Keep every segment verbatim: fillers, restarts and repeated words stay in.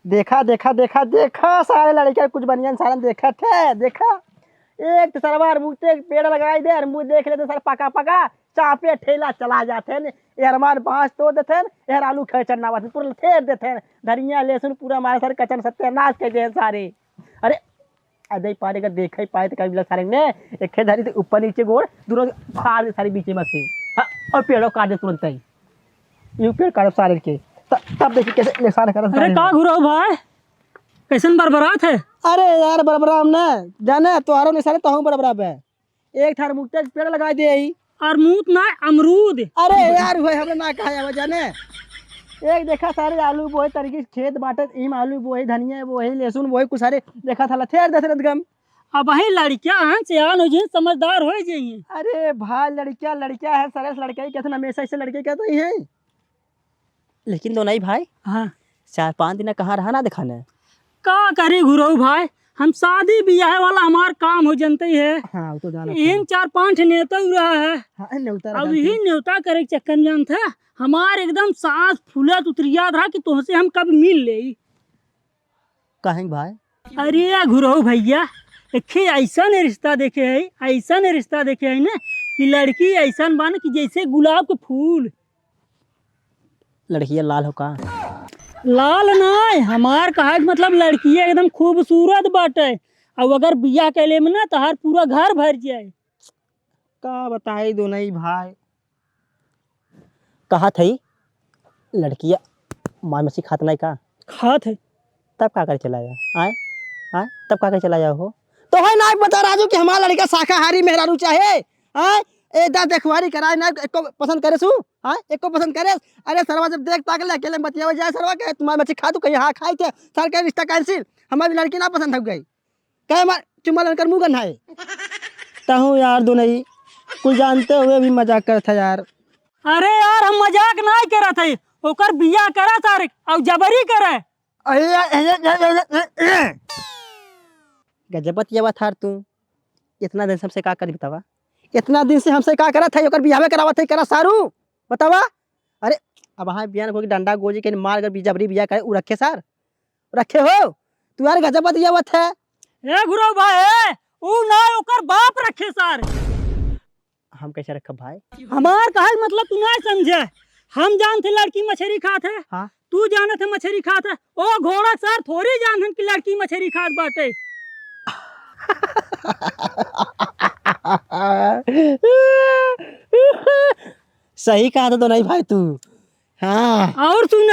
देखा, देखा, देखा, देखा, सारे लड़के कुछ बनियान सारन देखत है, देखा। एक तो सरवा अरमूते के पेड़ लगाई दे, अरमूद देख लेते सर पका पका, चापे ठेला चला जाते हैं, ये हमार बांस तोड़ देते हैं, ये आलू खैचर ना बात, पूरा फेर देते हैं, धनिया, लहसुन पूरा हमारे सर कचन सत्यानाश कर दे सारे। अरे, अजय पारे का देखे पाए तो कभी लग सारे ने, एक खे धरी तो ऊपर नीचे गोड़, दोनों फाड़ दे सारे बीचे में से। हाँ, और पेड़ों काट दे तुरंत ही। यू पेड़ काटब सारे के। त-, तब देखी कैसे नुकसान करब अरे सारे का में। घुराऊ भाई, कैसन बरबरात है? अरे यार, बरबराम ना, जाने, तोहरो नहीं सारे, तहूँ बरबराब है। एक थार मुक्ते पेड़ लगा दे ही। अरमूद ना, अमरूद। अरे यार, वही हमरा ना कहा जावे, जाने। एक देखा सारे आलू बोए, तरीके से खेत बाटे, इम आलू बोए, धनिया बोए, लहसुन बोए, कुछ सारे देखा था, लथेर दस रत गम। अब वही लड़कियां हैं, सियान हो जाइए, समझदार हो जाइए। अरे भाई, लड़कियां, लड़कियां हैं, सरस लड़के ही कहते हैं, हमेशा ऐसे लड़के कहते ही हैं। लेकिन दोनों ही भाई, हाँ। चार पाँच दिन कहाँ रहा ना दिखाने? का करी घुरऊ भाई, हम शादी बियाह वाला हमार काम हो जनते ही है। हाँ, वो तो जाना इन था। चार पाँच नेता ही रहा है। हाँ, नेवता अब रहा यही था। नेवता करे के चक्कर में जानत है, हमार एकदम सांस फूलत उतरियात रहा कि तोहसे हम कब मिल ले। काहे भाई? अरे या घुरऊ भैया, एक ऐसन रिश्ता देखे है, ऐसन रिश्ता देखे है ना कि लड़की ऐसन बा ना कि जैसे गुलाब के फूल। लड़किया लाल हो का? लाल नाय, हमार कहा के मतलब लड़किया एकदम खूबसूरत बाटे। अब अगर बियाह कैले में ना तहार पूरा घर भर जाए। का बताई दोनों ही भाई, कहा थई लड़किया मार मछली खात नाय का? खात है। तब का करे चला जा? आए? आए? तब का करे चला जा हो? तो है ना पता राजू कि हमार लड़का शाकाहारी मेहरारू चाहे? आए? ए दा देखवारी कराए ना, एको पसंद करे सु? आए? एको पसंद करे? अरे सरवा जब देख ताक ले, अकेले में बतियावे जाए सरवा के, तुम्हार मछली खा तू कहीं हाँ खाई थे, सर के रिश्ता cancel, हमारी लड़की ना पसंद हो गई। कहे मार चुम्मा लनकर मुंह गन्हाए। तहूँ यार दोनों ही कुछ जानते हुए भी मजाक करत है यार। अरे यार, हम मजाक नाय करत है, ओकर बियाह करा सारे, अउ जबरी करे। अरे यार, अरे, अरे, अरे, अरे, अरे। गजब बतियावत हार तू। इतना दिन से हमसे का करी बतावा? इतना दिन से हमसे का करत है, ओकर बियाहवे करावत है, करा सारू, बतावा। अरे, अब हाँ बियान को डंडा गोजी के मार कर जबरी बियाह करे, उ रखे सार। रखे हो? तू यार गजब बतियावत है। ए गुरु भाई, ए, ऊ ना ओकर बाप रखे सार। हम कैसे रखब भाई? हमार कहल मतलब तू ना समझे। हम जानत है लड़की मछरी खात है। हाँ। तू जानत है मछरी खात है। ओ घोड़ा सार थोड़ी जानत है कि लड़की मछरी खात बाटे। सही कहा था तो नहीं भाई तू। हाँ। और सुन,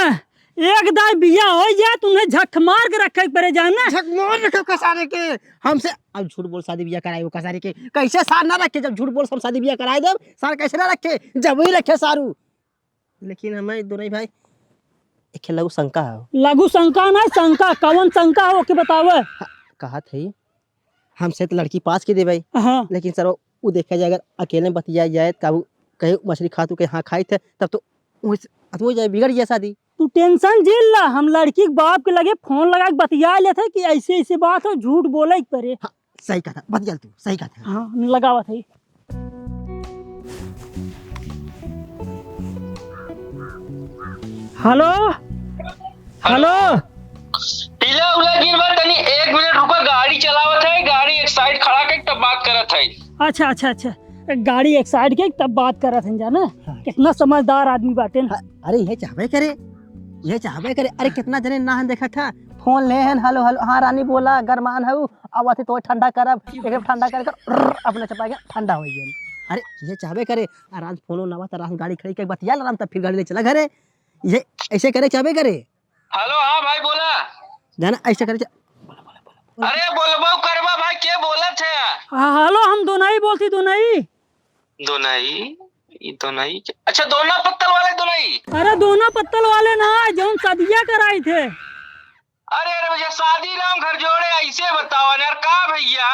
एक दाई बिया हो जाए, तुम्हें झक मार के रखे के पड़े जाना। झक मार रखे का सारे के। हमसे अब झूठ बोल, शादी बिया कराए वो का सारे के। कैसे सार ना रखे, जब झूठ बोल, हम शादी बिया कराए देब, सार कैसे ना रखे, जब वही रखे सारू। लेकिन हमें दोनों ही भाई एक लघु शंका है। लघु शंका ना, शंका, कौन शंका हो के बतावे? हाँ, कहा थे हमसे तो लड़की पास की देबै। हाँ। लेकिन सर, उ देखा जाए, अगर अकेले बतिया जाए, तब कहे मछली खा तू, कहे हाँ खाई थे, तब तो वही से, तो हो जाए, बिगड़ जाए शादी। तू tension जिन ला, हम लड़की के बाप के लगे फोन लगा के बतिया लेते कि ऐसे ऐसे बात हो, झूठ बोले के परे। हाँ, सही कहा था, बतिया तू, सही कहा था। हाँ, लगावत है। हेलो, हेलो। टीला उला गिन बा, तनी एक मिनट रुका, गाड़ी चलावत है, गाड़ी एक side खड़ा के तब बात करत है। अच्छा, अच्छा, अच्छा, गाड़ी एक side के तब बात करत है जाना। हाँ। कितना समझदार आदमी बाटे ना। हाँ, अरे ये चाहबे करे, ये चाहबे करे। अरे कितना जने ना हम देखा था, फोन ले हन, हेलो हेलो, हाँ रानी बोला, गरमान हऊ, अब आते तो ठंडा करब, एकदम ठंडा कर कर, रर, अपने चपा के ठंडा हो गया। अरे ये चाहबे करे, आराम फोनो ना बा, त आराम गाड़ी खड़ी के बतिया आराम, तब फिर गाड़ी ले चला घरे। ये ऐसे करे चाहबे करे। हेलो, हाँ भाई, बोला। जाना ऐसे करे चा-, अरे, बोलबो करबा भाई, के बोलत है? हाँ, हेलो, हम दोनई बोलती, दोनई। दोनई? ई दोनई के-, अच्छा, दोना पत्तल वाले दोनई? अरे, दोना पत्तल वाले ना, जौन सदिया कराई थे। अरे, अरे भैया, शादी राम घर जोड़े, ऐसे बतावा ना यार, का भैया,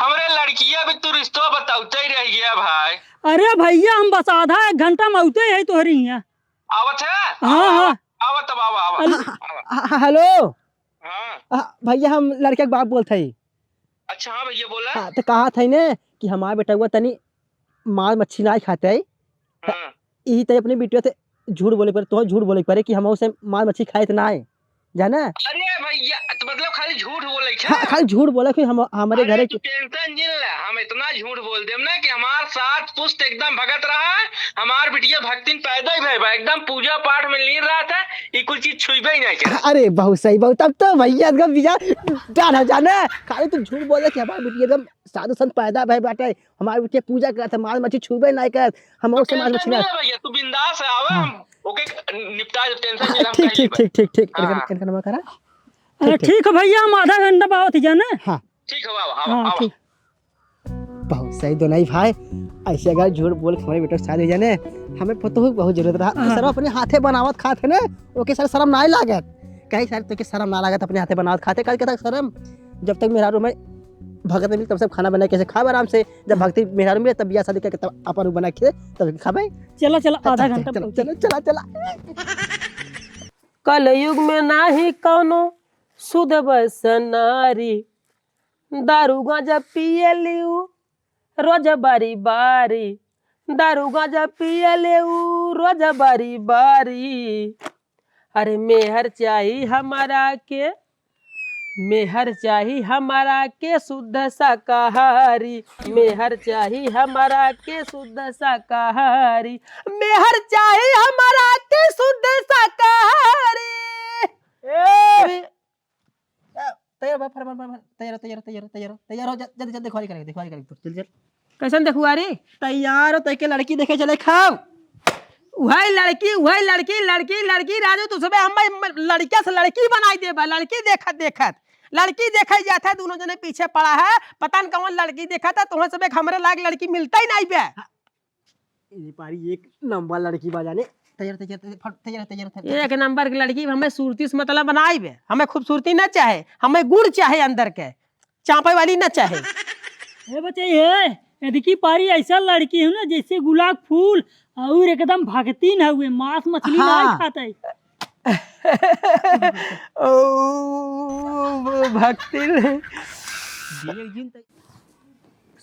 हमरे लड़किया भी तू रिश्तो बतावते ही रह गया भाई। अरे भैया, हम बस आधा एक घंटा में औते ही तोहरी हियाँ। आवत है? हाँ, आवा, हाँ। आवा, आवा, तब आवा, आवा, अरे आवा। ह-, ह-, हेलो। हाँ। हाँ, भैया, हम लड़के के बाप बोलत हई। अच्छा, हाँ भैया, बोला। हाँ, तो कहा था ने कि हमार बेटउआ तनी मार मच्छी नाय खाते है। हाँ। यही तय अपने बिटिया से झूठ बोले पड़े, तो झूठ बोले पड़े कि हम उसे मार मच्छी खाए तो ना है। जाना? अरे भैया, तो मतलब खाली झूठ बोले छे? हाँ, खाली झूठ बोले कि हम, हमरे अरे घरे तू के tension जिन ले, हम इतना झूठ बोल देम ना कि हमार सात पुस्त एकदम भगत रहा है, हमार बिटिया भक्तिन पैदा ही भय बा, एकदम पूजा पाठ में लीन रहत है, ई कुल चीज छुइबे ही नहीं करे। अरे बहुत सही, बहुत, तब तो भैया एकदम बिया डाल हो जाना। खाली तू झूठ बोले कि हमार बिटिया एकदम साधु संत पैदा भय बाटे, हमार बिटिया पूजा करत है, मांस मछली छुबे नहीं करत, हम तो और समाज में tension छिना। नहीं ले भैया, तू बिंदास है, आवे हाँ। हम ओके निपटा दे, tension हाँ, नहीं ले, हम ठीक, कर ठीक, लेबे। ठीक, ठीक, ठीक। हाँ। इनका, इनका नंबर करा। अरे ठीक, ठीक। ठीक है भैया, हम आधा घंटा में आवत ही जाने। हाँ। ठीक है, आवा, आवा, हाँ, आवा। ठीक। बहुत सही दोनों ही भाई, ऐसे अगर झूठ बोल के हमारे बेटा के शादी हो जाने, हमें पतोह की बहुत जरूरत रहा। हाँ। सर अपने हाथे बनावत खात है ना, ओके सर शर्म ना लागत। कहीं सर तो के शर्म ना लागत अपने हाथे बनावत खाते, कल के तक शर्म जब तक मेहरारू में भगत मिल तब सब खाना बना के ऐसे खाब आराम से, जब भक्ति मेहरारू मिले तब बियाह शादी करके तब अपन बना के तब खाबे। चला, चला, आधा चला, घंटा चला, में चला, चला, चला। कलयुग में नाही कौनो सुध बस नारी, दारू गांजा पियली उ रोज बारी बारी, दारू गांजा पियले उ रोज बारी बारी। अरे मेहर चाही हमारा के, मेहर चाही हमारा के शुद्ध शाकाहारी, मेहर चाही हमारा के शुद्ध शाकाहारी, मेहर चाही हमारा के शुद्ध शाकाहारी। ए! अरे, ए, तैयार बा, फटाफट, फटाफट, तैयार हो, तैयार हो, तैयार हो, तैयार हो, तैयार हो, जल्दी, जल्दी, देखवारी करेंगे, देखवारी करेंगे, जल्दी, जल्दी। कैसन देखुआरी? तैयार हो, तैके लड़की देखे चले खाओ। वही लड़की, वही लड़की, लड़की, लड़की, राजू, तू सबे हम लड़किया से लड़की बनाई देबा, लड़की देखत, देखत, लड़की देखे जात है, दोनों जने पीछे पड़ा है, पता न कौन लड़की देखत है, तुम्हें सबे हमरे लायक लड़की मिलता ही नहीं बे। ए पारी एक नंबर लड़की बा जाने। तैयार, तैयार, तैयार, फट, तैयार, तैयार, तैयार। एक नंबर की लड़की, हमें सूरती से मतलब बनाई बे, हमें खूबसूरती न चाहे, हमें गुण चाहे अंदर के, चापे वाली न चाहे। ए बच्चे, ए, एदकी पारी ऐसा लड़की है ना, जैसे गुलाब फूल और एकदम भक्तिन हउए, मांस मछली हाँ। नहीं खाते। ओ, भक्तिन।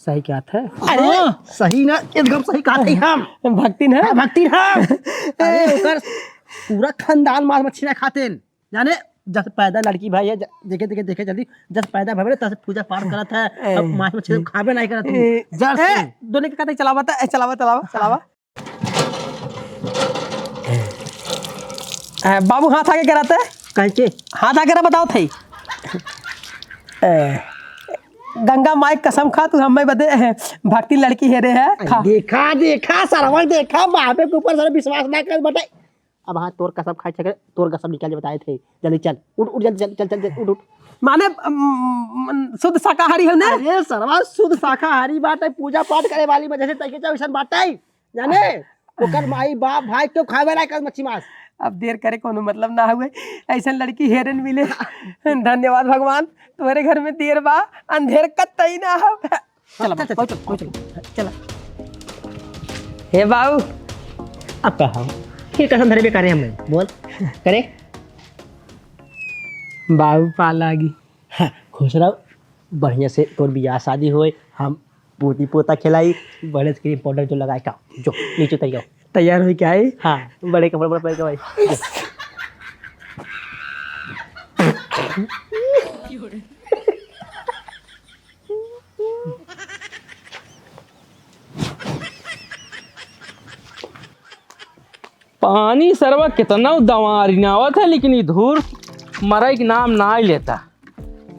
सही कहत है। अरे, हाँ। सही ना, एकदम सही कहत है हम। भक्तिन है? हाँ, भक्तिन है। अरे, ओकर पूरा खानदान मांस मछली ना खाते हैं। जाने, जब पैदा लड़की भाई है, ज-, देखे, देखे, देखे जल्दी, जब पैदा भवे, तब से पूजा पाठ करत है। ए। अब मांस मछली खाबे नहीं करत है। ए। जब से। ए, दोनों के कहते चलावा था, ए, चलावा, चलावा, चलावा। ए, बाबू, हाथ आगे करा त। काहे के? हाथ आगे करा, बताओ थई। ए, गंगा माई कसम खा, तू हमें बदे, ए, भक्ति लड़की हेरे है। खा। देखा, देखा, सरवा देखा, बापे के ऊपर सारा विश्वास ना कर बटे। अब हाँ, तोर कसम खाए छके, तोर कसम निकाल के बताए थे। जल्दी चल, उठ, उठ, जल्दी चल, चल, चल, चल, उठ, उठ। माने, अम, शुद्ध शाकाहारी हो ना? अरे सरवा, शुद्ध शाकाहारी बाटे, पूजा पाठ करे वाली वजह से तैके चाहे वैसन बाटे। जाने, ओकर माई, बाप, भाई केहू खावे ना कर मच्छी मांस। अब देर करे कोनो मतलब ना हुए, ऐसन लड़की हेरन मिले। धन्यवाद भगवान, तुम्हारे घर में देर बा, अंधेर कतई ना हो। चला, चल, चल, चल, चल, चल, चल। चला। हे बाऊ। अब का हो? फिर कसम धरे बेकारे हमें, बोल। करे? बाऊ पा लागी। हाँ, खुश रहो। बढ़िया से तोर बियाह शादी होए, हम पोती पोता खिलाई, बड़े से cream powder जो लगाए का, जो नीचे उतर जाओ। तैयार होई के आई? हाँ, बड़े कपड़े, बड़े पहन के भाई। पानी सरवा कितना दवारी ना आवत है, लेकिन ई धूर मरे के नाम ना ही लेता।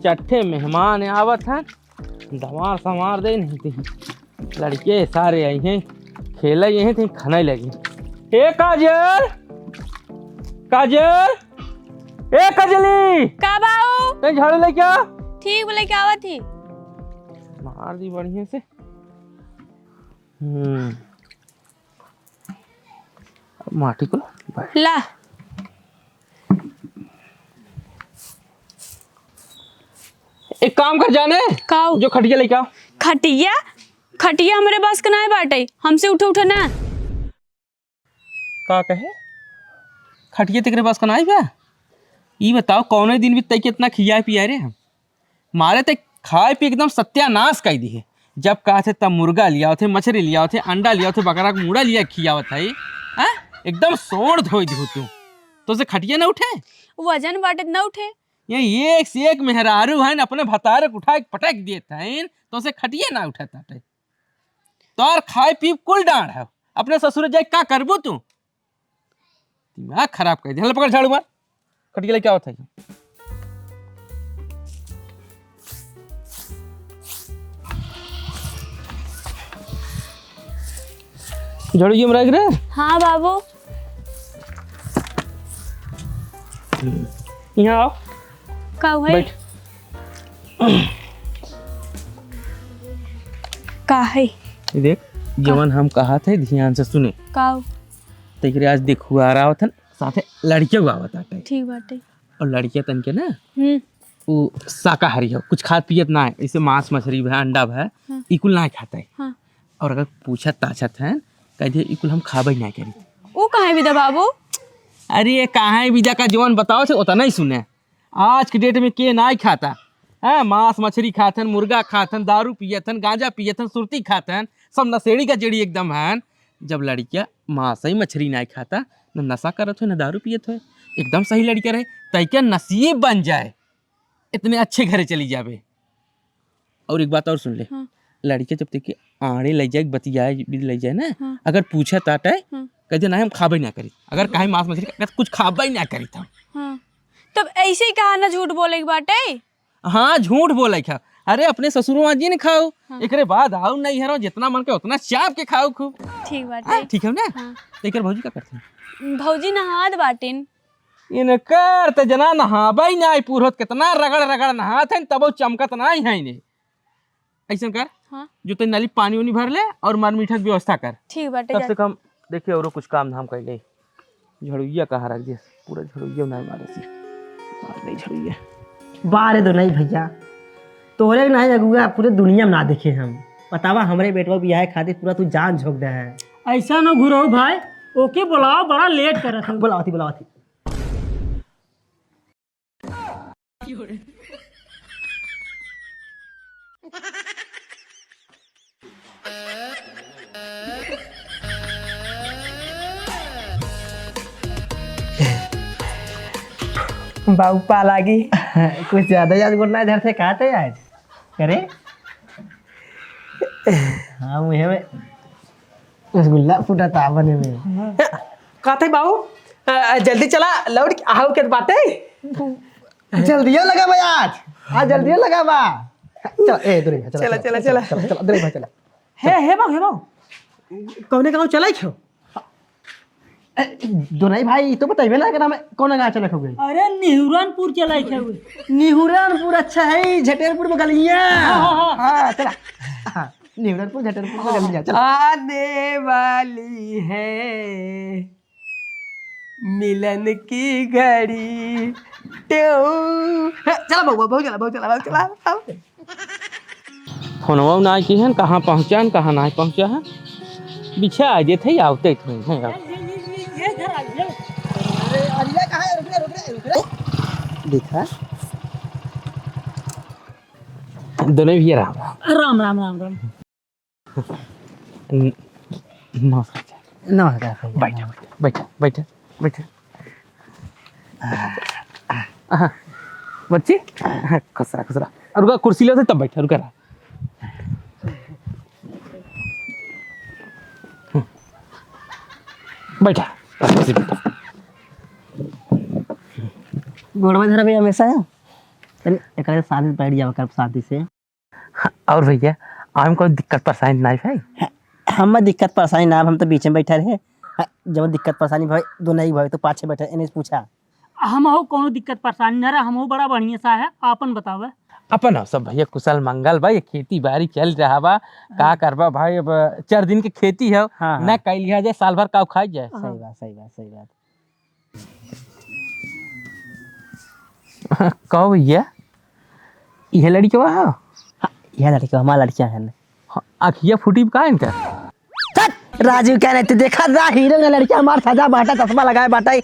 चट्ठे मेहमान आवत है, दवार संवार दे नहीं ती। लड़के सारे आई हैं, खेले यहीं थे, खाने लगी। ए काजल, काजल, ए कजली, का बाऊ? तैं झाड़ू लेके आ। ठीक, लेके आवत ही। मार दी बढ़िया से। हम्म। माटी को ला। एक काम कर जाने, काऊ? जो खटिया लेके आ। खटिया? खटिया हमरे बस के नाय बाटे, हमसे उठे उठे ना। का कहे? खटिया तेकरे बस का नाय बा? ई बताओ, कौने दिन भी तैके इतना खियाए पियाए रे हम? मारे ते खाए पी एकदम सत्यानाश कर दी है। जब कहा थे तब मुर्गा लिया थे, मछली लिया थे, अंडा लिया थे, बकरा का मुड़ा लिया खियावत है। हाँ? एकदम सोड़ धोई दी तू। तोसे खटिया ना उठे? वजन बाटे त ना उठे। ये एक से एक मेहरारू हैं, अपने भतारे के उठा के पटक देत हैं, तोसे खटिया ना उठे ताटे। तोर खाए पीब कुल डाँड़ है, अपने ससुर जाए का करबू तू? दिमाग खराब कर दे। ले पकड़ झाड़ू मार, खटिया लेके आवत है। झाड़ू ये मराग रे। हाँ बाबू। यहाँ आओ। का हुआ? बैठ। का है? ये देख, का? जवन हम कहा थे, ध्यान से सुने। का? तेकरे आज देखुआर आवत हन, साथे लड़किया आवत आटे। ठीक बाटे। और लड़किया तन के ना, हम्म। उ शाकाहारी हो, कुछ खात पियत ना है, जैसे मांस मछली भा अंडा भा, हाँ। ई कुल ना खाता है। हाँ। और अगर पूछत ताछत है, कह दिया, "ई कुल हम खाबे ना करी।" उ काहे बिदा बाबू? अरे, ये काहे बिदा का जवन बताओ थे, उतना ही सुने। आज के डेट में के नाई खाता? हाँ, मांस मछली खात हन, मुर्गा खात हन, दारू पियत हन, गांजा पियत हन, सुरती खात हन, सब नशेड़ी का जेड़ी एकदम हन। जब लड़किया मांस ही मछली नाई खाता, न नशा करत हो, न दारू पियत हो, एकदम सही लड़किया रहे, तैके नसीब बन जाए, इतने अच्छे घरे चली जाबे। और एक बात और सुन ले, हाँ। लड़किया जब तैके आड़े ले जाए, बतियाए भी ले जाए ना, हाँ। अगर पूछे ताटे, हाँ। कह दे, "नहीं, हम खाबे ना करी।" अगर कहीं मांस मछली, अगर कुछ खाबे ना करी था। हाँ। तब ऐसे ही कहा ना झूठ बोले के बाटे? हाँ, झूठ बोले खा। अरे, अपने ससुरो मा जी ने खाओ, हाँ। एकरे बाद आओ नहीं हरो, जितना मन के उतना चाप के खाओ खूब। ठीक बाटे। हाँ, ठीक है ना? हाँ। तो एकर भौजी का करते हैं? भौजी नहात बाटिन। इनकर त जना नहाबे ही नाई पूरत, कितना रगड़ रगड़ नहात हैं, तबो चमकत नाई है इन्हें। ऐसन कर, हाँ। जो तनी नाली पानी उनी भर ले और मार मीठा के व्यवस्था कर। ठीक बाटे, कम जा। से कम देखिए, औरो कुछ काम धाम कर ले। झड़ुइया कहाँ रख दिया? पूरा झड़ुइया ना मारे सी। मार नहीं झड़ुइया। बारे दो नहीं भैया, तोरे नहीं अगुआ पूरे दुनिया में ना देखे हम। बतावा, हमरे बेटवा बियाह खातिर पूरा तू जान झोंक दे है। ऐसा न घुरऊ भाई, ओके बुलाओ, बड़ा लेट करत हो। बुलावती, बुलावती। बाबू पा लागी। कुछ ज्यादा याद बोलना इधर से कहा थे आज? अरे हाँ, मुझे में रसगुल्ला फूटा था बने में। हाँ। कहते बाबू, अ, जल्दी चला, लौट के आहू के बाटे। जल्दियो लगा बा आज, आज जल्दियो लगा बा। चला, ए, दुर्गा, चला, चला, चला, चला, चला। चला, चला, दुर्गा, चला। हे, हे बाबू, हे बाबू, कौने गाँव चला क्यों? ए, दुनई भाई, ई तो बतइबे ना कि नाम कौन गाँव चलक हो गई? अरे, निहुरनपुर चलक हो गई। निहुरनपुर, अच्छा है, झटेरपुर में गलियाँ। हाँ, हाँ, हाँ। हाँ, चला। हाँ, निहुरनपुर, झटेरपुर में गलियाँ, चला। आने वाली है मिलन की घड़ी। टेऊ। चला बउआ, बहू चला, बहू चला, बहू चला, चला। फोनवा ना किहन, कहाँ पहुँचा हन, कहाँ नाहीं पहुँचा हन। बिछा आ जेत है, आवते थे, हैं, आवते। देखा? दोनों भैया राम राम। राम, राम, राम, राम। न-, नमस्कार। नमस्कार भैया। बैठा, बैठा, बैठा, बैठा। आहा, बच्ची, खुश रहा, खुश रहा। और रुका, कुर्सी ले आते तब बैठा, रुका रहा। बैठा, कुर्सी बैठा। गोड़वा धरा भैया हमेशा है। तनी एकरे शांति से बैठ जावा कर, शांति से। और भैया, आम कोई दिक्कत परेशानी नाहीं भाई? हम दिक्कत परेशानी ना, हम तो बीच में बैठा रहे। जब दिक्कत परेशानी भाई, दो नहीं भाई, तो पाछे बैठे, इन्हें से पूछा। हम हो कोनो दिक्कत परेशानी ना रहा, हम हो बड़ा बढ़िया सा है, आपन बतावे। अपन हो सब भैया कुशल मंगल भाई, खेती बाड़ी चल रहा बा, का हाँ। करबा भाई, अब चार दिन के खेती है, हाँ, ना हाँ। कइल लिहा जाए, साल भर का खाई जाए। सही बात, सही बात, सही बात। कहो भैया, इहे लड़िकवा ह? हाँ, इहे लड़िकवा, हमार लड़िका है। हाँ, अखिया फूटी का इनका? चल, राजू क्या नहीं, तू देखा रहा हीरो ना लड़िका हमार सजा बाटा, चश्मा लगाए बाटा,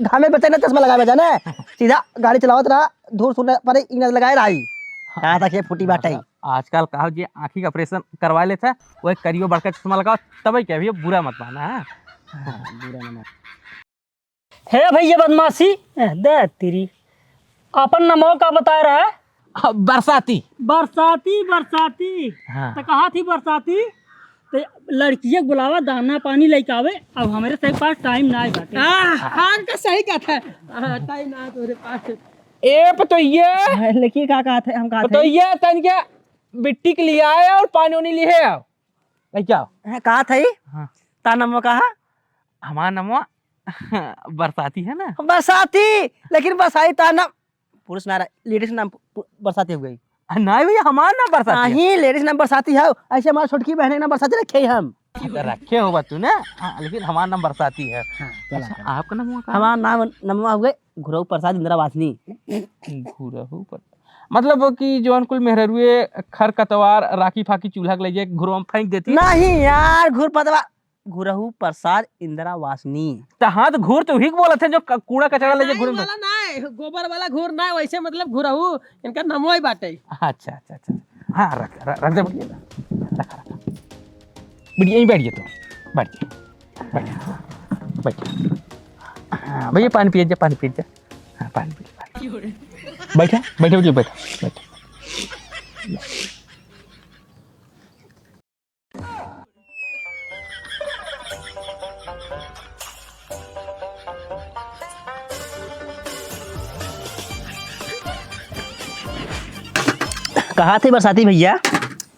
घामे बचे ना चश्मा लगाए बचा ना, सीधा गाड़ी चलावत रहा, धूर सुनने पर इन्हें लगाए रहा ही। कहा था कि फूटी बाटा ही। आजकल कहा जे आँखी का ऑपरेशन करवा लेता, वही करियो बड़का चश्मा लगाओ, तब क्या भैया बुरा मत माना, हाँ? हाँ, बुरा ना माना। हे भैया बदमाशी, ए, दे तेरी। अपन नमो का बताए रहा है? अब बरसाती। बरसाती, बरसाती। हाँ। तो कहा थी बरसाती? तो लड़किया के बुलावा, दाना पानी लेके आवे। अब हमारे सही पास टाइम ना आए बाटे। हाँ, हाँ, का सही कहा था। हाँ, टाइम ना आए तोरे पास। ए, पतोहिया। हाँ, लेकिन का कहा थे, हम कहा थे? पतोहिया, तन क्या बिट्टी के लिए आए और पानी उनी लिए आओ। लेके आओ। हाँ, कहा था ही? हाँ। ता नमो कहा? हमार नमो बरसाती है ना? बरसाती, लेकिन बरसाती ता नाम पुरुष ना रहा, लेडीज नाम पु-, पु-, बरसाती हो गई। आ, नहीं भैया, हमार नाम बरसाती है। नहीं, लेडीज नाम बरसाती है। ऐसे हमारी छोटकी बहन है ना, बरसाती रखे ही हम। अच्छा, रखे हो तू ना? हाँ, लेकिन हमार नाम बरसाती है। हाँ, चला, अच्छा, चला। आपका नाम हुआ का? हमार नाम, नाम हुआ घुरहू प्रसाद इंदिरा वासनी। घुरहू पर, मतलब कि जौन कुल मेहररुए खर कतवार, राखी फाकी चूल्हा के ले जाए घुरवा में फेंक देती। नहीं यार, घुर पतवार, घुरहू प्रसाद इंदिरा वासनी। त हाँ, त घूर त उही के बोलत है, जो क-, कूड़ा कचरा ले जे नहीं, घूर में। वाला नहीं, गोबर वाला घूर ना, वैसे मतलब घुरहू, इनका नमो ही बाटे। अच्छा, अच्छा, अच्छा। हाँ, रख, रख, रख दे, बढ़िया, रख, रख, रख। बढ़िया, यहीं बैठ जा तू, बैठ जा, बैठ जा, बैठ जा। हाँ, भैया, पानी पिए जा, पानी पिए जा। हाँ, पानी पी, पानी। बैठा, बैठा, बैठा, बैठा, बैठा। कहा थे बरसाती भैया?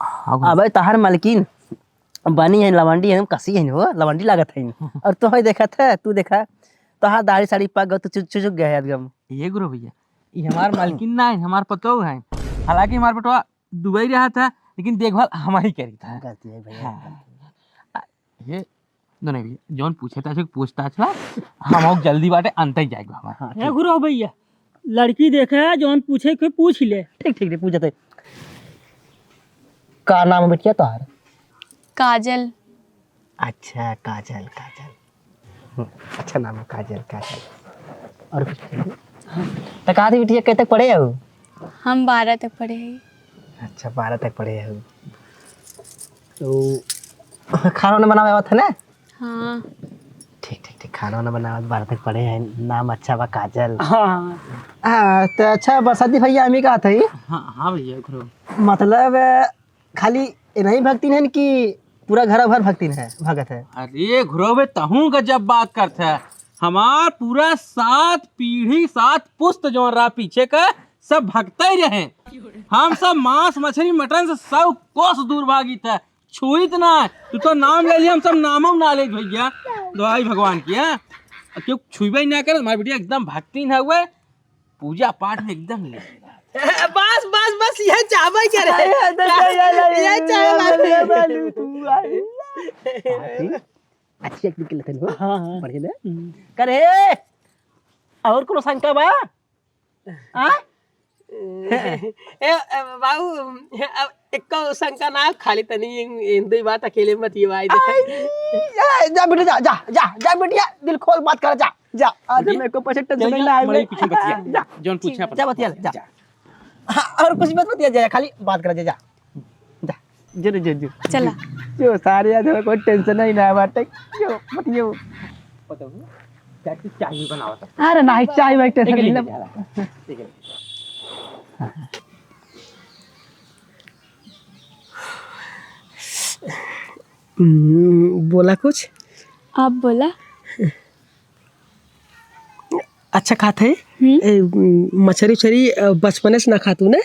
हाँ, बोल। अबे तहार मलकिन बनी है, लवंडी है, कसी है हो, लवंडी लागत है। और तो है देखत है, तू देखा, तहार दाढ़ी साड़ी पक गो, तू चु-, चुचुक गया है एकदम। ये गुरु भैया, ये हमार मलकिन ना है, हमार पतोह है। हालांकि हमार बेटवा दुबई रहा था, लेकिन देखभाल हम ही करी था। गलती है भैया, हाँ। गलती है। आ, ये दोनों भी जौन पूछे था, पूछताछ ला, हम और जल्दी बाटे अंत ही जाएगा हमारा। हाँ, हे ठीक। गुरु भैया, लड़की देखे, जौन पूछे के पूछ ले। ठीक, ठीक, ठीक, पूछते। का नाम है बिटिया तोहार? काजल। अच्छा, काजल, काजल। हम्म, अच्छा नाम है, काजल, काजल। और कुछ पूछे? तो कहा थी बिटिया, कब तक पढ़े हो? हम बारह तक पढ़े हैं। अच्छा, बारह तक पढ़े हो। तो खाना वाना बनावे आवत है ना? हाँ। ठीक, ठीक, ठीक, खाना वाना बनावत, बारह तक पढ़े हैं, नाम अच्छा बा काजल। हाँ। हाँ, तो अच्छा बरसाती भैया, हम ही कहा था ही। हाँ, हाँ भैया, करो। मतलब, खाली इन्हीं भक्तिन हैं कि पूरा घर भर भक्तिन है, भगत है? अरे घुरवे, तहूँ गजब बात करत है। हमार पूरा सात पीढ़ी, सात पुस्त जौन रहा पीछे का, सब भगते ही रहे। हम सब मांस, मछली, मटन से सौ कोस दूर भागित है, छुइत ना। तू तो नाम ले लिया, हम सब नामों ना ले भैया, दुहाई भगवान की, हैं? अब क्यों छुइबे ही ना करे, हमारी बिटिया एकदम भक्तिन है हुए। पूजा पाठ में एकदम ले। बस, बस, बस, यह चाहबे करे। अरे, अरे, अरे, अरे, यह चाहे अरे, बात है। अरे, बालू, तू आए। अच्छी acting के लेते हो। हाँ, हाँ। बढ़िया ना? हम्म। करे, और कोनो शंका बा? हाँ? ए, ए, बाबू, अब एको शंका ना, खाली तनी इन, इन दो बात अकेले मत ये भाई। आई, जा, जा बेटा, जा, जा, जा, जा बेटिया, दिल खोल बात कर, जा, जा। आज बेटिया, मेरे को पैसे tension चल, नहीं जा, लाए मड़ई में। पीछे बतिया। जा। जौन पूछे ठीक। अपन। जा बतिया, जा। जा। हाँ, और कुछ मत बतिया, जा, खाली बात कर, जा, जा। जा, जो रे, जो, जो। चला। जो सारे आज कोई tension ही ना बाटे। जो, बतियो। बताओ, क्या की चाय बनावत है? अरे नहीं, चाय भाई tension एक नहीं ले, ले। एक ले। हम्म, बोला कुछ? आप बोला। अच्छा खात है? हम्म। ए, मछरी उछरी, अ, बचपने से ना खातू ने?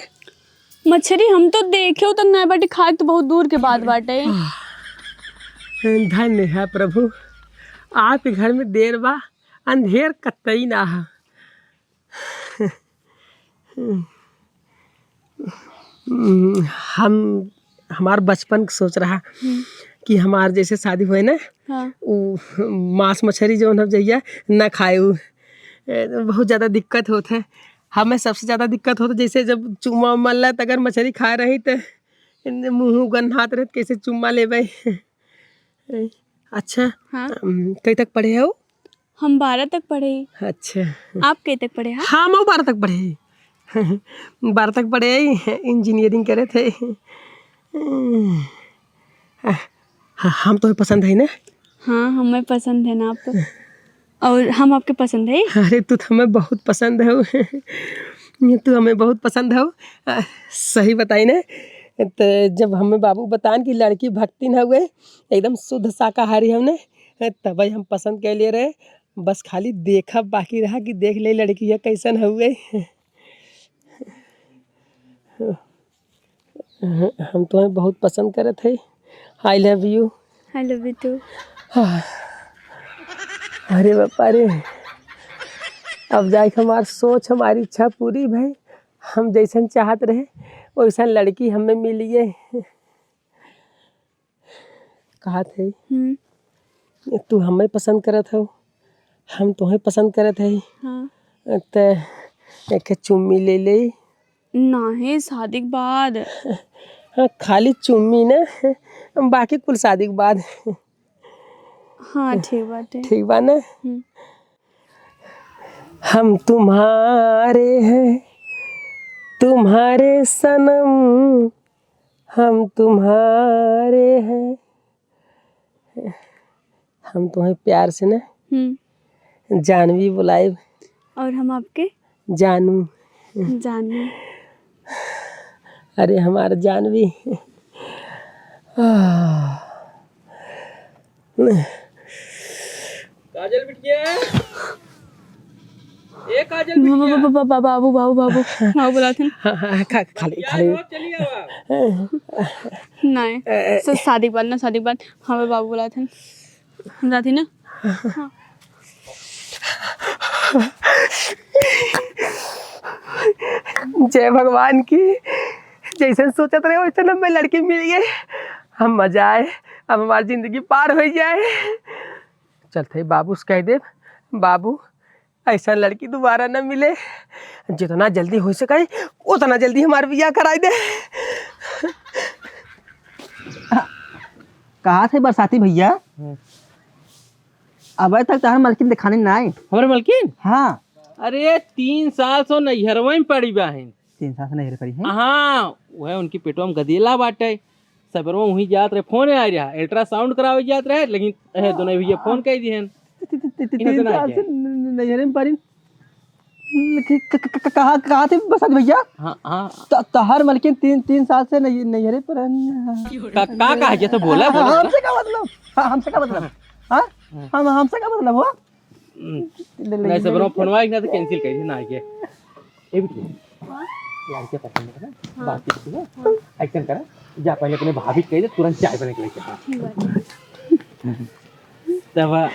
मछरी हम तो देखे तक ना बाटे, खाए तो बहुत दूर के बात बाटे। धन्य है प्रभु, आपके घर में देर बा, अंधेर कतई ना है। हम्म, हम, हमार बचपन के सोच रहा हम्म। कि हमार जैसे शादी होए ना, हाँ। उ मांस मछरी जौन हम जइया ना खाए, उ, ए, बहुत ज्यादा दिक्कत होत है। हमें सबसे ज्यादा दिक्कत होत, जैसे जब चुम्मा उम्मा लेत, अगर मछरी खाए रही त मुंह गन्हात रहत, कैसे चुम्मा लेबे। अच्छा, हाँ। अम, कई तक पढ़े हो? हम बारह तक पढ़े ही। अच्छा। आप कई तक पढ़े हैं? हाँ, हम बारह तक पढ़े ही। बारह तक पढ़े ही, engineering करे थे। हाँ, हम तो पसंद है ना? हाँ, हमें पसंद है ना आप तो। और हम आपके पसंद है? अरे, तू तो हमें बहुत पसंद हो। तू हमें बहुत पसंद हो। आ, सही बताई ना, तो जब हमें बाबू बतान कि लड़की भक्तिन हउए, एकदम शुद्ध शाकाहारी हमने, तबे हम पसंद कर लिए रहे। बस खाली देखब बाकी रहा कि देख ले लड़की ये कैसन हउए। हम तुम्हें बहुत पसंद करत है। I love you। I love you too। अरे बापा रे, अब जाके हमार सोच, हमारी इच्छा पूरी भई। हम जैसन चाहत रहे, वैसन लड़की हमें मिली है। कहत है, हम्म। "तू हमें पसंद करत हो, हम तोहे पसंद करत है। हाँ। त एक चुम्मी ले ले।" नाहीं, शादी के बाद। हाँ, खाली चुम्मी ना, बाकी कुल शादी के बाद। हाँ, ठीक बाटे। ठीक बा ना? हम्म। हम तुम्हारे हैं, तुम्हारे सनम, हम तुम्हारे हैं। हम तुम्हें प्यार से ना हम्म। जानवी बुलाइब। और हम आपके? जानू। जानू। अरे हमार जानवी। आह। काजल बिटिया, ए काजल ब-, ब-, बिटिया। ब-, ब-, ब-, बाबू, बाबू, बाबू, बाबू बुलाते हैं। हाँ, हाँ, खा-, खाली, बतिया खाली। लो, चली आवा। नहीं, ए, ए। स-, शादी के बाद ना, शादी के बाद हमें बाबू बुलाते हैं। हम जाती ना। हाँ। जय भगवान की, जैसन सोचत रहे वैसन हमें लड़की मिल गई। हम मजा आए, अब हमारी जिंदगी पार हो जाए। चलते ही बाबू से कह दे, "बाबू, ऐसा लड़की दोबारा न मिले, जितना जल्दी हो सके उतना जल्दी हमार बियाह कराई दे।" कहा थे बरसाती भैया, हम्म। अबे तक तहर मलकिन दिखाने ना आए। हमारे मलकिन? हाँ। अरे, तीन साल से नैहरवा में पड़ी बा हैं। तीन साल से नैहर पड़ी हैं? हाँ, वह उनकी पेटवा में गदेला बाटे। सबेरवा वहीं जात रहे, फोन आए रहा, अल्ट्रासाउंड करावे जात रहे, लेकिन, ए, दोनों भैया फोन कह दिहन। ती-, ती-, ती-, ती-, इन्हें तो तीन ना साल आइडिया से है। न-, न-, नैहरे में पड़ी। क-, क-, क-, क-, कहा, कहा थे बसंत भैया? हाँ, हाँ। त-, तहर मलकिन तीन, तीन साल से नैहरे पर हैं। का, का, का है? जैसे बोला, हाँ, बोला, हाँ, बोला। हमसे का मतलब? हाँ, हमसे का मतलब? हाँ? हाँ। हम, हमसे का मतलब हो? हम्म। ले, ले, नहीं, ले, सबरो ले। फोनवा एक ना तो कैंसिल कर दे, ना आइए। ए बिटिया, हाँ? लड़के पसंद है ना? हाँ। बातचीत की है? हाँ। एक्शन करा, जा पहले अपने भाभी के कह दे, तुरंत चाय बना के लेके आ। ठीक बात है। तब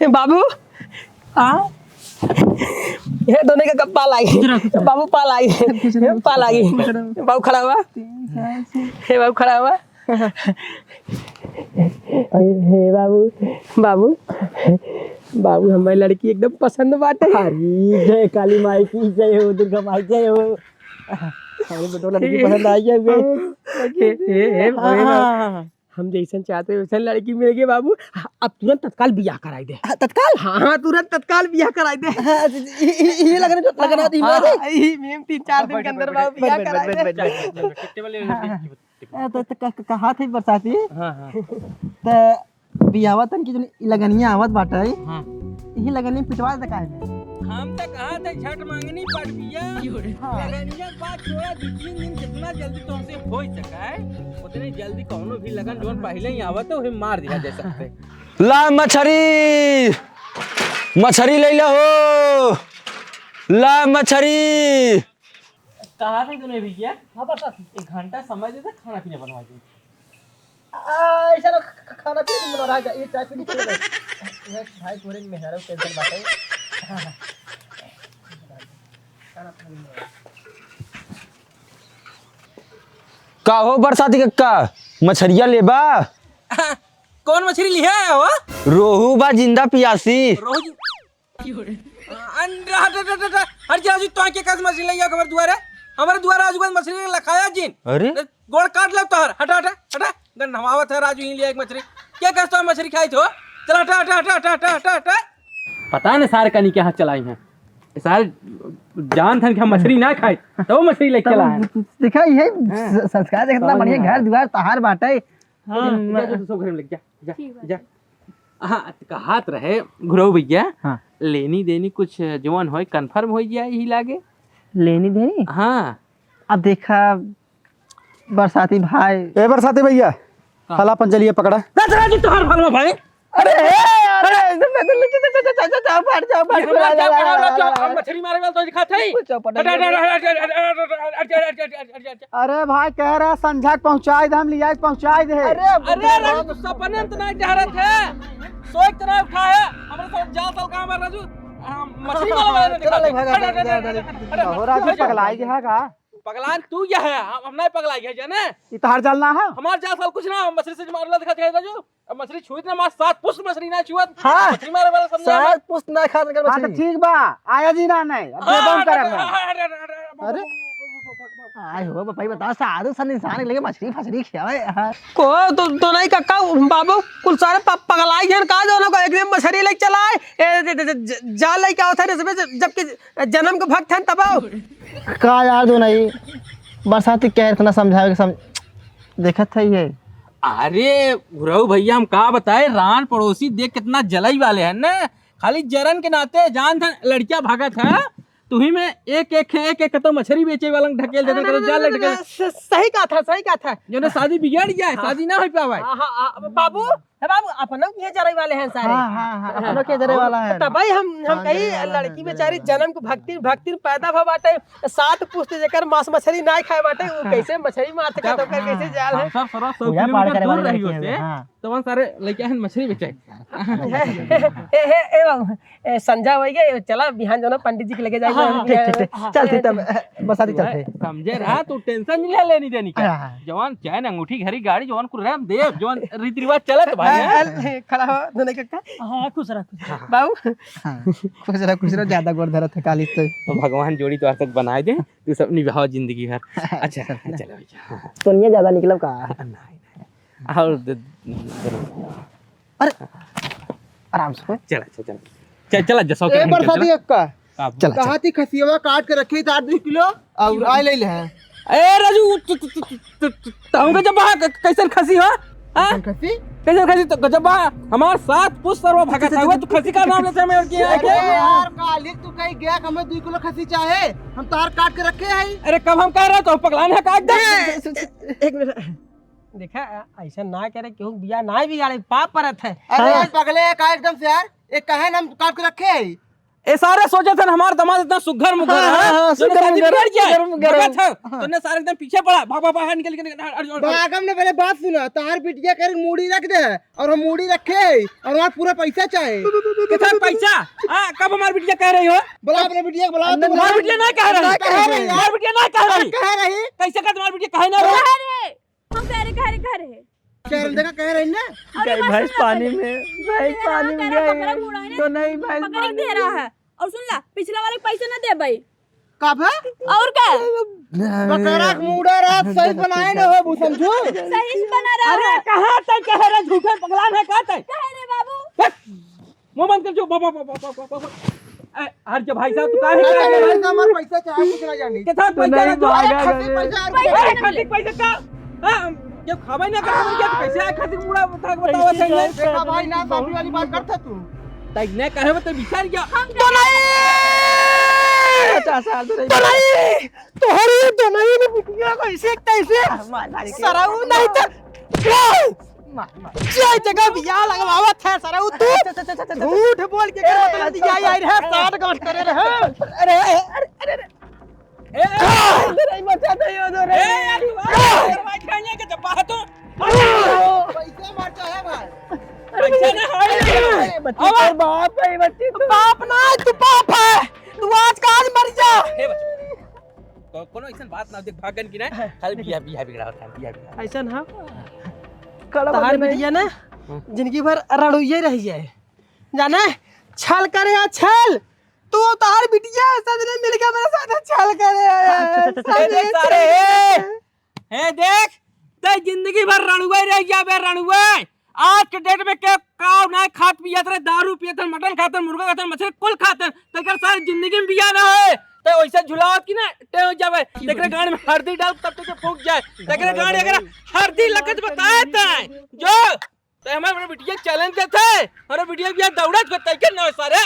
ए बाबू, हाँ? ये दोनों का कब पाल आई? बाबू पाल आई। बाबू खड़ा हुआ। तीन साल से। हे बाबू खड़ा हुआ। अरे हे बाबू, बाबू, बाबू, हमारी लड़की एकदम पसंद बाटे। अरे, जय काली माई की जय हो, दुर्गा माई जय हो। हमारे बेटो लड़की पसंद आई है। ए, ए, ए, हाँ, ए, हाँ, हाँ, हाँ। हम जैसन चाहते हैं वैसन लड़की मिल गई बाबू। अब तुरंत तत्काल बियाह कराई दे। हाँ, तत्काल? हाँ, हाँ, तुरंत तत्काल बियाह कराई दे। हाँ, ई, ई, ई लगन जो, लगन हाँ, आती हाँ, है। हाँ, ई मेम तीन चार दिन के अंदर बाबू बियाह कराई दे। हाँ, हाँ। ए, तो, तो क-, क-, कहा थे बरसाती? हाँ, हाँ। तो बियाहवा तन की जो ई लगनिया आवत बाटे, हाँ। यही लगनिया पिटवा दे काहे में? हम तो कहा थे झट मंगनी पड़ बिया। हाँ। लगनिया के बात छोड़ा, दो तीन दिन जितना जल्दी तुमसे हो सके, उतने जल्दी कौनो भी लगन जोन पहले ही आवत है, उसे मार दिया जा सकते। ला मछरी, मछरी ले ला हो, ला मछरी। कहा थे तूने भैया? हाँ, बस। एक घंटा समय दे दे, खाना पीना बनवा दे। आ, ऐसा ना ख-, ख-, खाना पीना नहीं बना रहा है, ये चाय पीने चले गए। ये भाई थोड़े मेहरारू टेंशन बात है। हाँ, हाँ। खाना पीना नहीं बना रहा। का हो बरसाती कक्का, मछरिया लेबा? कौन मछरी लिहे आया हो? रोहू बा जिंदा पियासी। रोहू जि-, अन-, हट, हट, हट, हट, हट जा, आज तो आके कस मछली लइया हमारे दुआरे, हमारे दुआरे आज कोई मछली लखाया जिन। अरे? गोड़ काट ले तोहर, हटा, हटा, हटा, गन नहवावत है राजू ही लिया एक मछली। क्या कहता है मछली खाई थो? चल हटा, हटा, हटा। पता नहीं सारे कनी के हाथ चलाई हैं। सारे जान थन कि हम मछली ना खाए, तो मछली लेके तब चला है। देखा, ये हाँ। स-, संस्कार देखत ना, समझ बढ़िया में आया। घर दुआर तहार बाटे। हाँ। जा, जा, तू सब घर में लेके जा, जा, ठीक बात जा। है। हाँ, त कहात रहे घुरऊ भैया, हाँ। लेनी देनी कुछ जवन होय, confirm होइ जाए, यही लागे। लेनी देनी? हाँ। अब देखा, बरसाती भाई। ए बरसाती भैया, का? हला अपन जलिया पकड़ा। दस राजू तोहार भगवा भाई। अरे, हे, अरे, जाओ, जाओ, जाओ, जाओ, जाओ, ये हमरा जाओ, जाओ, जाओ, जाओ, जाओ, जाओ, जाओ। हम मछली मारे वाला तो दिखात है। कुछ चौपट हट, हट, नहीं। हट, हट। अरे भाई, कह रहा है संझा के पहुंचाई दे, हम लिया के पहुंचाई दे। अरे, अरे, अरे, राजू, तू सपने में तो नहीं टहरत है, सोच तो नहीं उठा है। हमरे साथ जाल साल कहाँ मार राजू? हम मछली वाला वाला चलो, दिखाते। भागा, हट, हट, भागा, हट, भागा, हट, भागा। हट, हट, हो राजू, हट, हट। पगलाई गया है का? पगलान तू क्या है? हम, हम नहीं पगलाई गया, जाने? ई तोहार जाल ना है? हमार जाल साल कुछ ना, हम मछली से मारला दिखाते हैं राजू। अब मछली छुइत ना, मार सात पुस्त मछली ना छुअत। हाँ। मछली मारे वाला समझा सात ना। पुस्त ना खात कर हाँ, तो मछली। ठीक बा, आया जी ना नहीं, अब हाँ, बेदम हाँ, करब हाँ, ना। हाँ, हाँ, हाँ, हाँ, हाँ, अरे? हाँ, हाँ, हाँ, हाँ। आय हो, भाई बता, साधु सन इंसान के लगे मछली फछली खियावे, हाँ। को तो, तो नहीं काका, बाबू, कुल सारे प-, पगलाई गए, का दोनों को एक दिन मछली लेके चला आए, ए, ज-, ज-, ज-, जा लेके आओ था, इसमें ज-, जबकि जन्म के भक्त हैं तब आओ। का यार दो नहीं, बरसाती कह इतना समझावे के सम-, देखत है ये। अरे घुरऊ भैया, हम का बताए, रान पड़ोसी देख कितना जलई वाले हैं ना, खाली जरन के नाते जान था लड़किया भागत है, तुही में एक एक एक एक तो मछरी बेचे वाला ढकेल देते, करो, जा ले ढकेल। स-, सही कहा था, सही कहा था। जो ना शादी बिगड़ जाए, हाँ। शादी ना हो पावे। हाँ, हाँ, हाँ, बाबू, हे बाबू, अपनों के जरे वाले हैं सारे। हाँ, हाँ, हाँ, अपनों के जरे वाला है। तबई हम, हम हाँ, कही जरे वाला है, लड़की जरे बेचारी वाला है। जन्म को भक्ति, भक्ति पैदा भा बाटे, सात पुस्त जेकर मांस मछली ना खाए बाटे, वो हाँ। कैसे मछली मार सके, जब तो ओकर कैसे जाल हम है? सब सरवा सौ पूजा पाठ किलोमीटर करे दूर वाले रही लड़के होते, हैं, हाँ। तो वहाँ सारे लड़के हैं मछली बेचे। हे, हे, हे, हे, बाबू, ए, संझा होइ गए, चला बिहान जो ना पंडित जी के लगे जाए हाँ, हाँ, बिहान ठीक, ठीक, में। ठीक। चल, ठीक, तब, ए, बरसाती चलते हैं। समझे रहा, तू tension नहीं ले लेनी देनी का। हाँ, हाँ। जवान चैन, अंगूठी, घड़ी, गाड़ी, जवान कुल राम देव, जवान रीति रिवाज चलत भाई, हाँ, हैं? अरे, खड़ा हो, दोनों के का? हाँ, खुश रह, खुश रह। बाबू। हाँ, खुश रह, खुश रह, ज्यादा गोड़ धरत है काली तो। तो भगवान जोड़ी तो आज तक बनाए दे, तू सब निभाओ जिंदगी भर। अच्छा, चल, चल। चलो भैया। तो नहीं ज्यादा निकलब का? नहीं, नहीं। और दे, दे, अरे, आराम से। चल, अच्छा, चल। चल, चल, अच्छा, सौ ए, के बरसाती चल। अक्का। का? चल, चल। कहा थी खसियवा काट के रखी था दो किलो और आए ले ले हैं। ए, राजू, तू, तू, तू, तू, तू, तू, तू, हमके जब बा, क-, कैसन खसी हो? हाँ? कैसन खसी? कैसन खसी? तो जब बा, हमार सात पुस्त सरवा भगत है, वो तू खसी का नाम लेते हैं, मैं और क्या है अरे क्या? यार, कालिक तू कहीं गया, हमें दो किलो खसी चाहे, हम तार काट के रखे हैं। अरे, कब हम कह रहे हैं, तो पगलान है काट दे। ए, एक मिनट। देखा, ऐसा ना करे, केहू बिया ना बिगाड़े, पाप परत है। अरे हाँ। यार, पगले है का एकदम से यार? ये कहे ना हम काट के रखे है। ए सारे सोचे थे ना, हमार दामाद इतना सुघर मुघर हाँ, है, हाँ, हाँ, जो सुघर शादी मुघर, बिगड़ जाए, सुघर मुघर। भगत है। हाँ। तो ने सारे एकदम पीछे पड़ा, भाग, भाग, भाग, निकल, निकल, निकल, हट, हट, हट। भागम ने पहले बात सुना, तार बिटिया करे मूड़ी रख दे और हम मूड़ी रखे है और हमार पूरा पैसा चाहे। कितना पैसा? हाँ, कब हमार बिटिया कह रही हो? बुला अपने बिटिया को, बुला, तुम हमार बिटिया ना कह रही। ना कह रही। हमार बिटिया ना कह रही। कह रही। कैसे कह तुम्हार बिटिया कहे ना रही? अरे! हम कह रहे, कह रहे, कह रहे। कह रहे, देखा, कह रहे ना। अरे गई बात भैंस सुन ना पानी पहले। में, भैंस हाँ, पानी में कह रहा, गई। पकड़ा मुड़ा है ना। तो नहीं भैंस पकड़ पानी दे रहा में। है। और सुन ला, पिछला वाले पैसे ना देबे। का बे? और का? बकरा के मुड़ा रहा, सही बनाए ना हो, समझू? सही से बना रहा अरे है। कहाँ तक कह रहे, झूठे पगलान है, कहाँ तक? कह रहे बाबू। बस। मुंह बंद कर जो, बाबा, बाबा, बाबा, बाबा। ए, हट जा भाई साहब, तू काहे अरे, करे? भाई साहब, हमारे पैसा चाहे, कुछ ना जाने। के साथ तो पैसा नहीं रख दो। मांगा अरे, खसी गया। पैसा और अरे, पैसा खसी पैसा का? हाँ, हम जब खाबे ना करबे, क्या तो कैसे आए खसी मुड़ा बता, बतावा सही है? देखा भाई, ना शादी वाली बात करता तू। तै ने कहे बता, विचार क्या? हम तो नहीं। पचास साल तो नहीं। तो नहीं। तोहरी तो नहीं ने बिटिया को ऐसे कैसे? मार, मार के। सरऊ नहीं तो। मार, मार। जे जगह बिया लगवावत है सरऊ तू। अच्छा, अच्छा, अच्छा, अच्छा, अच्छा। झूठ बोल के ए, कर बता दिया यार है, साठ गांठ करे रहे। अरे, अरे, अरे, अरे। ए, ए, अरे, बचा दे यो दो रे। ए, यार, तू आ, करवाई खाइए के जब बात हो। पैसे मारता है भाई। पैसे ना है। अरे, बच्ची अब तोर बाप है, बच्ची तू। बाप ना, तू बाप है। तू आज का आज मर जा। हे बच्चा। को-, कोनो ऐसन बात ना देख भागन की ना, खाली बिया, बिया बिगड़ा होता है, बिया बिगड़ा। ऐसन हाँ? कड़ा तहार बदले में। बिटिया ना, हाँ। जिंदगी भर रड़ुइये रह जाए। जाने, छल करे या छल। तू तहार बिटिया, सब जने मिलके मेरे साथ छल करे या, हाँ, अच्छा, अच्छा, अच्छा, सारे, अच्छा, सारे, अच्छा। ए, ए देख, ते जिंदगी भर रड़ुए रह जाबे, रड़ुए। आज के date में के काव ना खात पियत रहे, दारू पियत हन, मटन खात हन, मुर्गा खात हन, मछली कुल खात हन, तेकर सारी जिंदगी में बिया ना होए। ते वैसे झुलावत की ना, ते हो जावे। तेकरे गांड में हरदी डाल, तब तो फूक जाए। तेकरे गांड अगर हरदी लगत बताए ताए, जो तो हमारे बिटिया चैलेंज देते हैं, हमारे बिटिया भी दौड़त को तय के ना सारे।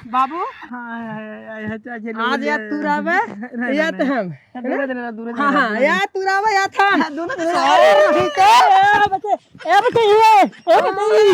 बाबू, हाँ, हाँ, हाँ, हाँ, चल, चल, आज बोल, या तू रहबे, नहीं, या नहीं, तो हम। दूर है, दूर है, हाँ, दूर है। या तू रहबे, या था। हाँ, दोनों, दोनों। अरे, ठीक है। ए, बचे, ए, बचे, ये, ए, बचे, ये।